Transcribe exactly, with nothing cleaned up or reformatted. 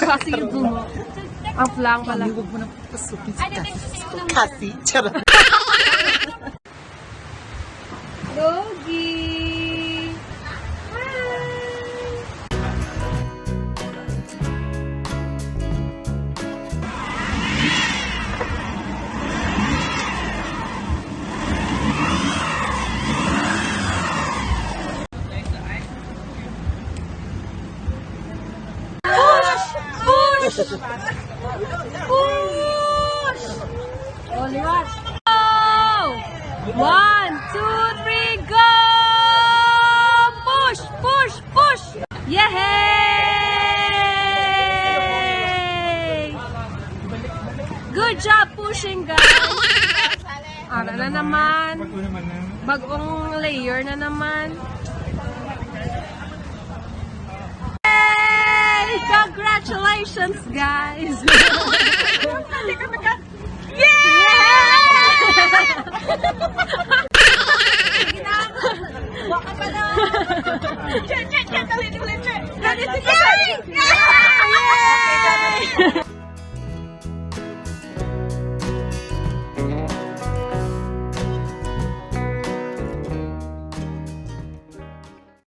Kasi yun mo. Ang flang pala. Huwag mo nang pasukin si Cassie. Cassie? Charot. Logie! Hi! Push! Push! Push! Oh, liwat. Go! One, two, three, go! Push! Push! Push! Yehey! Good job pushing, guys! Ara na naman. Bag-ong layer na naman. Yay! Congratulations, guys!